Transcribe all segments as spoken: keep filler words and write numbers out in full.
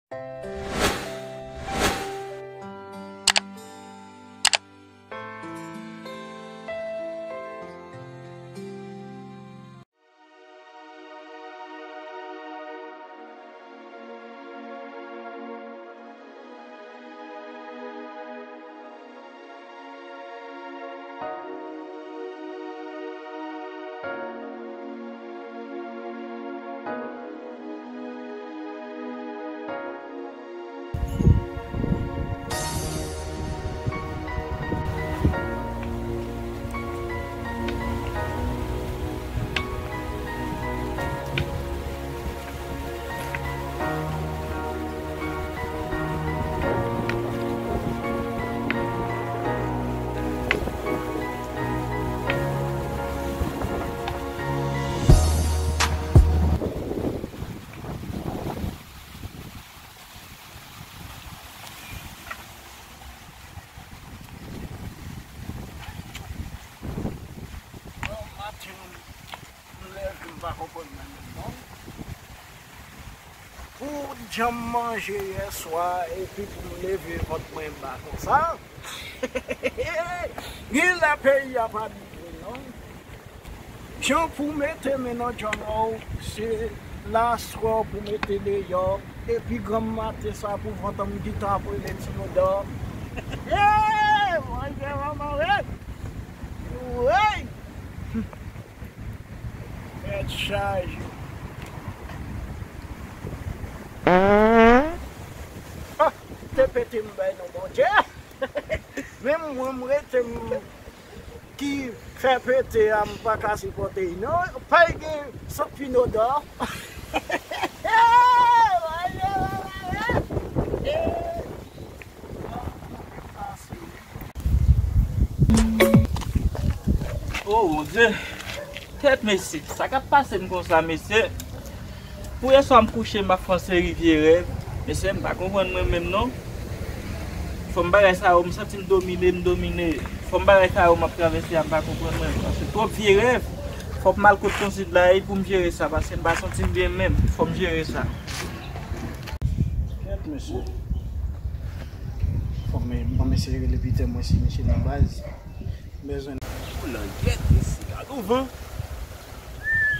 Bon, maten, m leve, m pa konprann mwen menm non. Pou jan m manje yè swa, epi pou m leve vant mwen ba konsa. Gen lè peyi a pa byen non. Jan pou mete men nan djòl ou, se la aswè pou mete deyò, epi granm maten sa pou vant an m gentan ap rele ti modò. Hey! Manje manman wi! Wi! Tèt chaje. Ah, te pete m bay non Bondye. Menm mwen m rete m ki fè pete a, m pa ka sipòte l non. Pa gen sant pinodò. Oh Bondye. Tèt mesye, sa k ap pase m konsa mesye? Pou yè swa m kouche m ap fè yon seri vye rèv. Mesye, m pa konprann mwen menm non. Fò m bagay sa yo, m santi m domine, m domine. Fò m bagay sa yo m ap travèse a, m pa konprann mwen. Paske twòp vye rèv. Fò m al kot konsil la e pou m jere sa, paske m pa santi m byen menm. Fò m jere sa. Kèt mesye. Fò m ban mesye rele Pitè mwen si mesye nan baz. M bezwen. Ou langyèt mesye, gad yon van.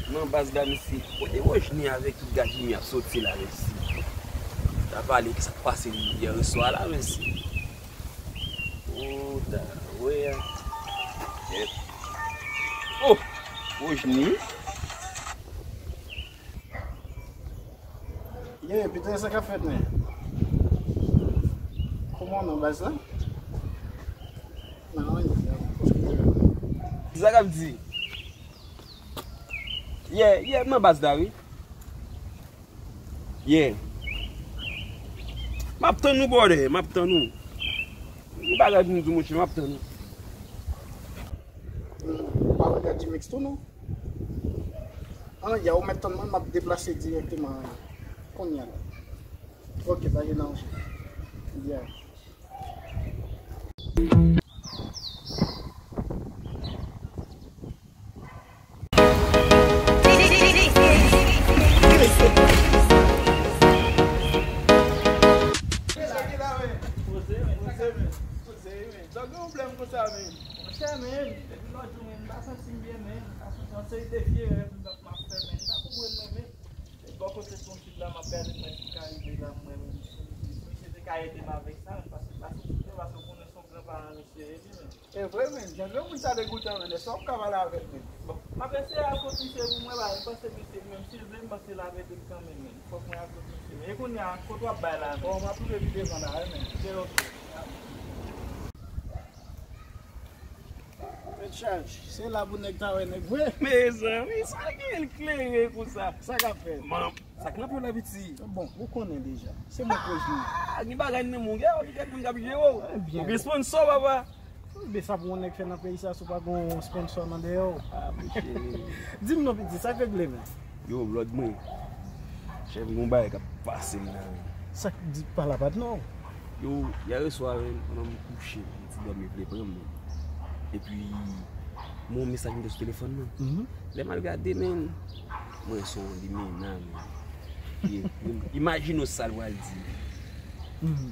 Nan baz la mesye. Kote Wojni avèk tout gad Jimmy ap soti la mesye? Ta pale ki sa k pase yè swa la mesye. Oh, ta wè a. Kèt. Oh, Wojni. Ye, Pitè, sa k ap fèt menm? Kòman w nan baz la? Nan anyen. Sa k ap di? Ye, ye, m nan baz la wi. Ye. M ap tann ou brother, m ap tann ou. Yon bagay pou m di w monchè, m ap tann ou. Ou pa wè gad Jimmy tou non? An, ya, ou mèt tann mwen, m ap deplase dirèkteman kounye a la. Ok, pa gen danje. Ya. Poze, men, poze, men. Poze, men. Sa gen yon pwoblèm konsa, men. Monchè, men, depi lòt jou, men, m pa santi m byen, men. M pa santi yon seri de vye rèv m ap fè, men. M pa konprann mwen, men. E bò kote konsil la, m ap gade mwen ki ka rive la, mwen, men, si, si misye te ka ede m avèk sa, men, paske m pa santi m byen, paske w konnen se yon gran paran misye ye, wi, men. E vre, men, jan granmoun sa degoute, men, lè sa w ap ka pale avè l, men. Bon, m ap eseye al kot misye pou mwen, ba, m panse misye, menm si l vle, m panse l ap ede m kanmenm, men. Fòk mwen al kot misye. Men e kounye a, kote w ap bay la, men? Bon, m ap rive pi devan la, wi, men. Ok, ok. Tèt chaje. Se la pou nèg ta wè nèg vre. Mezanmi, sa gen l klere konsa. Sa k ap fèt? Manm, sa k nan pye w la, piti? Bon, ou konnen deja. Se mwen k rejwi. Ah, gen bagay nan men w, gen yon pakèt moun k ap jere w. Ebyen. Ou gen sponsor, papa. Ebyen, sa pou yon nèg fè nan peyi sa, si w pa gen yon sponsor nan dèyè w. Ah, monchè. Di m non, piti, sa k regle, men? Yo, Lòd mwen. Chèf, m gon bagay k ap pase m la, men. Sa k di pa la pa t non. Yo, yè swa, men, pandan m kouche, yon ti dòmi vle pran m, men. Epi, m wè yon mesaj m te sou telefòn nan. Mhm. Lè m al gade, men, mwen se yon limena, men. Ye, men, imajine w sa l pral di. Mhm.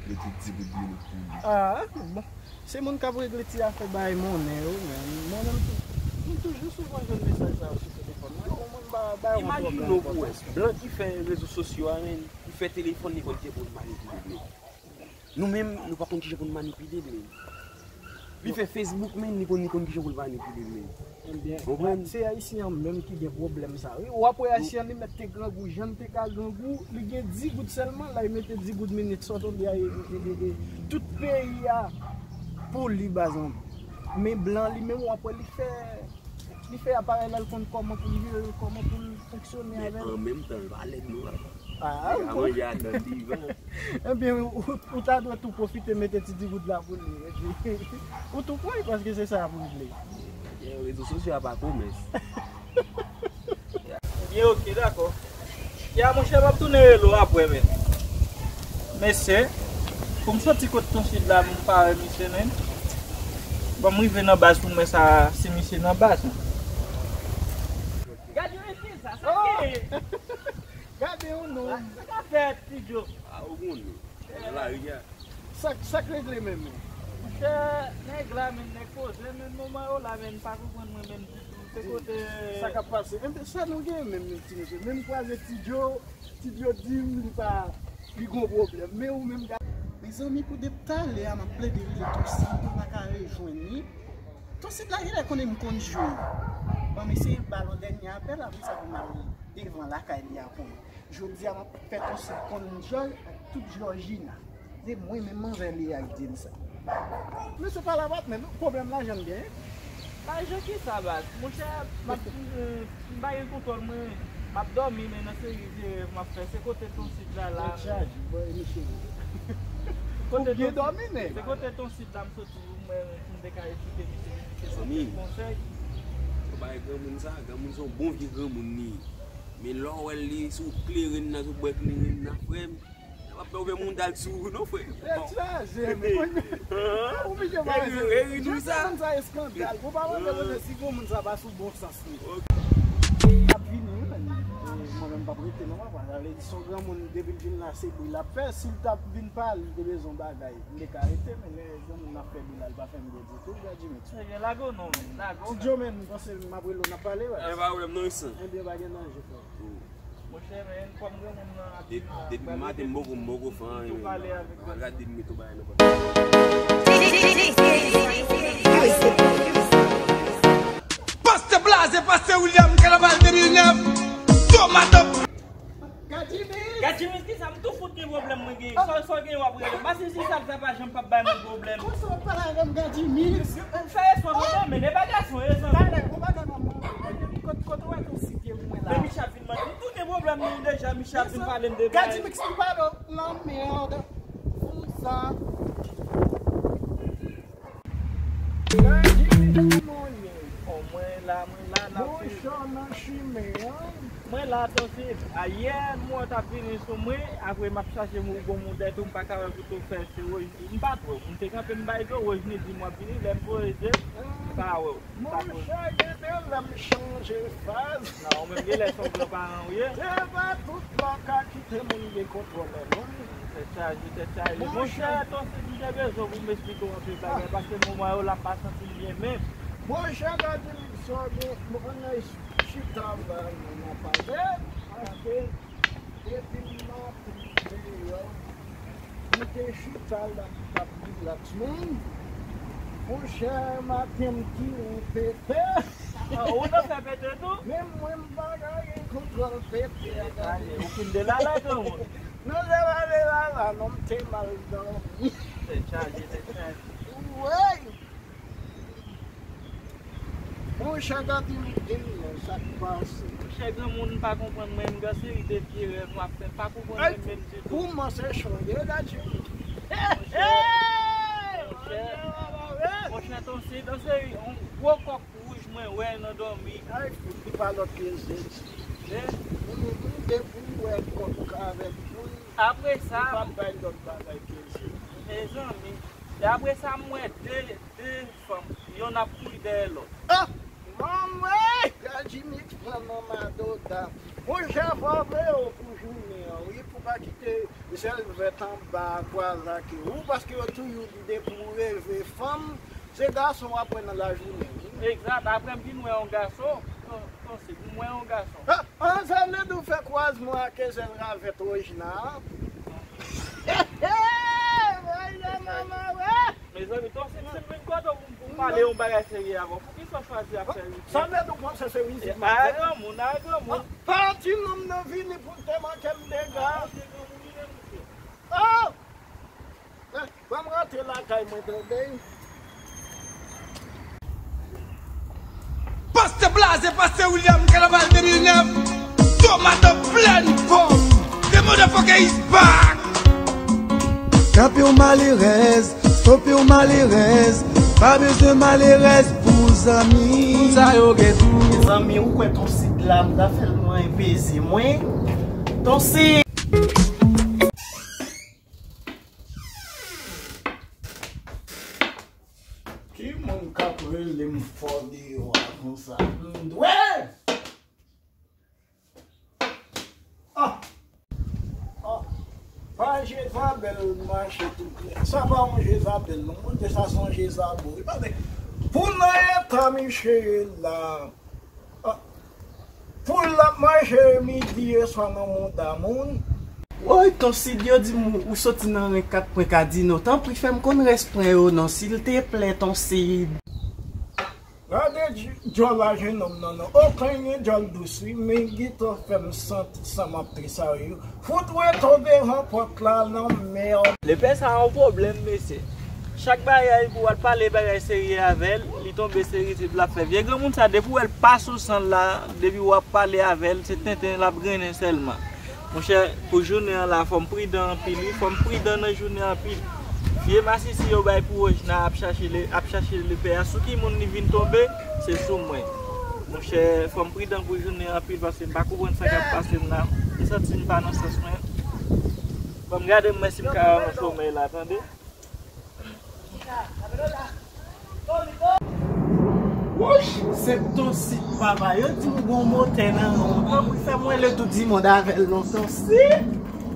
Mete di goud minit pou li. Ah, bon. Se moun k ap regle ti afè bay monnen yo, men mwen menm tou, m toujou souvan jwenn mesaj sa yo sou telefòn mwen. Bon, mwen ba, ba yo yon pwoblèm konsa. Imajine w pou wè, blan ki fè rezo sosyo a, men, li fè telefòn li konn ki pou l manipile, men. Nou menm, nou pa konn kijan pou n manipile l, men. Li fè Facebook, men, li konn, li konn kijan pou l manipile l, men. Ebyen, konprann? Se Ayisyen an menm ki gen pwoblèm sa, wi. W ap wè Ayisyen an, li mèt te grangou, jan l te ka grangou, li gen di goud sèlman, la, li mete di goud minit, sa w tande a, e, e, e, e, tout peyi a pou li, baz an. Men blan, li menm, w ap wè, li fè, li fè aparèy la, l konn kòman pou l jere l, kòman pou l fonksyone avè l. Men an menm tan, l pa lèd, non. Ah, li ka manje adan divan. Ebyen, ou, ou ta dwe tou pwofite mete ti di goud la pou li. Epi, ou tou pran, paske se sa pou l vle. Ebyen, rezo sosyo a pa komès. Ebyen, oke, dakò. Ya, monchè, m ap tounen rele w apre, men. Mesye, pou m soti kot Ton Sid la, m pa wè misye, men. Bon, m rive nan baz pou m wè sa, si misye nan baz, men. Gade yon mesye sa, sa k genyen? Gade yon nonm. Sa k ap fèt, Ti Djo? Ah, ou konnen. Nan lari a. Sa, sa k regle menm? Monchè, nèg la, menm nèg koze, menm moman yo la, menm pa konprann mwen menm ditou. Se kote sa k ap pase? Enben, sa nou gen menm, ti mesye? Menm kwaze Ti Djo, Ti Djo di m li pa, li gon pwoblèm. Men ou menm, gade. Mezanmi, pou depi talè a, m ap plede rele Ton Sid, m pa ka rejwenn li. Ton Sid la genlè konnen m konn jwe. Bon, m eseye ba l yon dènye apèl, apre sa pou m al devan lakay li a konnen. Jodi a, m ap fè Ton Sid konn Jòj ak tout Jòjina. Se mwen menm manzè li ye ak di l sa. Mesye pa labat, men pwoblèm lajan n genyen. Lajan kisa, baz? Monchè, m ap, m, m pa gen kontwòl mwen. M ap dòmi, men nan seri de rèv m ap fè. Se kote Ton Sid la, la. Tèt chaje, bòy, mesye. Ou byen dòmi, nèg. Se kote Ton Sid la m soti, mwen, pou m te ka esplike misye, misye konsèy. Yo bay granmoun sa, granmoun se yon bon vye granmoun li ye. Men lè w wè l, li sou kleren nan, sou bwè kleren nan, frè m, w ap fè ouvè moun dal sou ou, non, frè. Tèt chaje, men. Ou pike pa ri, ri nou sa. Granmoun sa eskandal. Bon, pa mande mwen si granmoun sa pa sou bon sans li. L ap vini, wi, men. Mwen menm, m p ap rete, non, papa. Sa vle di, se yon granmoun, depi l vin la, se bri l ap fè. Si l t ap vin pale, li te bezwen yon bagay, m te ka rete, men lè granmoun ap fè bri la, li pa fè m byen ditou, Gadjimix. Ebyen, lage w non, men, lage w. Ti Djo, men, m panse m ap rele w, n ap pale, wè. E pa pwoblèm, non, wi, san. Ebyen, pa gen danje, frè. Monchè, men, kòm granmoun nan ap vin la, depi maten, m poko, m poko fè anyen, men. Gade m met yon bagay nan pòt. Pastè Blaze, Pastè William, Kanaval de mil nèf, Tomato. Gadjimix! Gadjimix, kisa m tou fout gen pwoblèm mwen gen? Sa, sa w gen w ap rele m? Paske si sa, sa pa janm p ap bay moun pwoblèm. Konsa w ap pale avè m, Gadjimix? Fè efò non, men, men, e pa gason, e zanmi. Talè, ou pa ka nan mwen. Kote, kote w wè Ton Sid ye pou mwen la? Men Michel ap vin mande m tou gen pwoblèm nou deja, Michel ap vin pale m de bagay. Gadjimix, ou pa nan lanmèd. Fou sa. Gadjimix, kòman w ye? O, mwen la, mwen la, n ap viv. Monchè, nan chimen an. Mwen la, Ton Sid. Ayè, m wè w t ap vini sou mwen, apre m ap chache m, ou gon moun dèyè tou, m pa ka wè kote w fè, se Woj-, m pa t wè w. M te kanpe, m bay dlo, Wojni di m w ap vini, lè m voye je, m pa wè w. Monchè, gen de lè m chanje faz. Non, ou menm gen lè se yon gran paran ou ye. Se pa tout lè w ka kite moun dekontwole, non. Tèt chaje, tèt chaje. Monchè, Ton Sid, m te bezwen pou m esplike w anpil bagay, paske moman yo la m pa santi m byen menm. Monchè, Gadjimix, sa w gen, mwen chita la, mwen nan pale, paske depi maten deyò, m te chita la, m t ap rilaks, men, monchè, maten m tire yon pete. Ah, ou nan fè pete tou? Men mwen, m pa ka gen kontwòl pete a, Gadjimix. Ou fin de lala, granmoun. Non, se pa de lala, non, m te mal dòmi. Tèt chaje, tèt chaje. Woy! Monchè, Gadjimix, di m non, sa k pase? Monchè, granmoun, m pa konprann mwen menm, gen seri de vye rèv m ap fè, m pa konprann mwen menm ditou. Kòman se chonje, Gadjimix? Monchè, monchè, monchè, Ton Sid, se yon gwo kòk wouj mwen wè nan dòmi. Ay, fout, li pa lòt ke Zezi. Depi w wè kòk avèk moun, apre sa, li pa bay lòt bagay ke Zezi. Mezanmi. E apre sa, m wè de, de fanm, yonn ap kouri dèyè lòt. Ah! Manman! Gadjimix pran nan madoda. Monchè, fò vre yo pou Jounen an, wi, pou pa kite zèl vèt anba kwa zake ou, paske yo toujou di depi w reve fanm, se gason w ap wè nan lajounen, wi. Egzat, apre m vin wè yon gason, ton, ton se pou m wè yon gason. Ah, ah, sa vle di w fè kwazman ak zèl ravèt Wojna a? Mezanmi, ton se, se menm kote pou, pou m pale yon bagay serye avè w. Poukisa w chwazi ap fè rizib? Sa vle di w panse se rizib m ap fè? A granmoun, a granmoun. Pa ti nonm nan vini pou l te manke m dega. Ah! Eh, ban m rantre lakay mwen tande. Pastè Blaze, Pastè William, Kanaval de mil nèf, Tomato Plèn Pòm, the motherfucker is back! Kanpe yon malerèz, stope yon malerèz, pa bezwen malerèz pou zanmi. Moun sa yo gen tou. Zanmi, ou kwè Ton Sid la, m ta fè l mwen peze mwen. Ton Sid. Ki moun k ap rele m fò deyò a konsa? M dwe! Ah! Ah! Pa Jezabèl mache tout lè. Sa pa yon Jezabèl, non. Monchè, sa se yon Jezabo. Wi, paske pou nan eta misye ye la, ah, pou l ap mache midi e swa nan mouda moun. Woy, Ton Sid, yo di m ou soti nan ren kat pwen Kadino. Tanpri, fè m konn rès pwen yo non, silteplè, Ton Sid. Gade dj-, djòl a jennonm nan non. Okenn gen djòl dous wi, men gentan fè m santi san m ap tresaye. Fout reto devan pòt la non, mèd. Lepè sa yon pwoblèm, mesye. Chak bagay pou w al pale bagay serye avè l, li tonbe se rizib l ap fè. Vye granmoun sa, depi w wè l pa sou san l la, depi w ap pale avè l, se tenten l ap grennen sèlman. Monchè, pou jounen an la, fò m pridan anpil, wi, fò m pridan nan jounen an anpil. Vye masisi yo bay pou Wojna ap chache le, ap chache lepè a. Sou ki moun li vin tonbe? Se sou mwen. Monchè, fò m pridan pou jounen an anpil, paske m pa konprann sa k ap pase m la. M santi m pa nan sans mwen. Fò m gade m wè si m ka nan somèy la, tande. Wouch, se Ton Sid papa. Yo di m gon motè nan ren w. Tanpri fè m rele tout dimond avè l non, Ton Sid.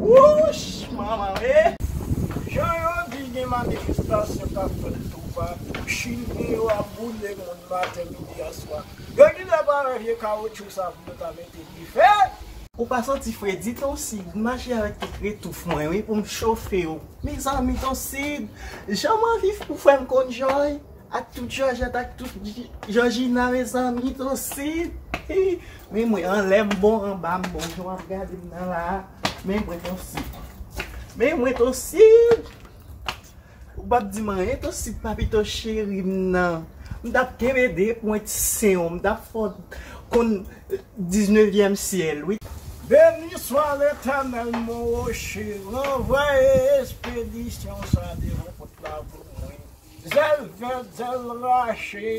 Wouch, manman, e. Jan yo di gen manifestasyon k ap fèt toupatou. Chilyen yo ap boule moun maten, midi, aswè. Yo genlè pa wè vye kawotchou sa pou yo ta mete dife. Ou pa santi fredi, Ton Sid? M mache avèk tout retouf mwen, wi, pou m chofe w. Mezanmi, Ton Sid, jan m anvi pou frè m konn Jòj, ak tout Jòjèt, ak tout J-, Jòjina, mezanmi, Ton Sid. Men mwen, anlè m bon, anba m bon, jan w ap gade m nan la a. Men mwen, Ton Sid. Men mwen, Ton Sid. Ou p ap di m anyen, Ton Sid pa pito cheri m nan. M t ap kenbe de pwent sen w, m t ap fè w konn diznevyèm syèl, wi. Béni soit l'Éternel, mon rocher, ranvwaye espedisyon sa devan pòt la pou mwen. Zèl vèt, zèl rache.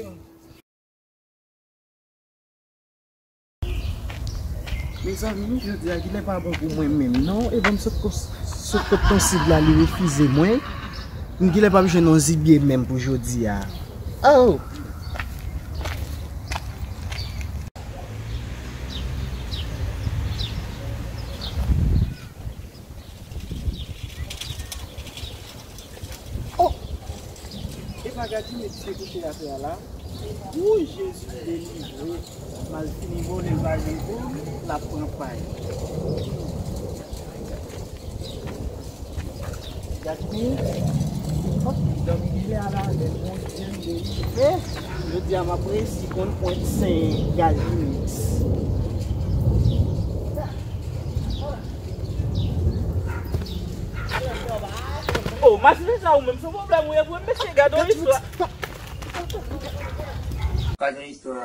Mezanmi, jodi a, genlè pa bon pou mwen menm, non. E ban m sot kot, sot kot Ton Sid la, li refize mwen. M genlè p ap jwenn yon zibye menm pou jodi a. Oh! Oh! E pa Gadjimèt ki te kouche atè a la? Wouy, Jezi delivre. Malfini vole, l pa gen pou l, l ap pran pay. Gadjimèt, oh, dòmi klè a la, lè Bondye m delivre. Jodi a, m ap resi konn pwent sen Gadjimèt. Oh, mache sa ou menm, se pwoblèm ou ye pou mesye, gade yon istwa. Pa gen istwa.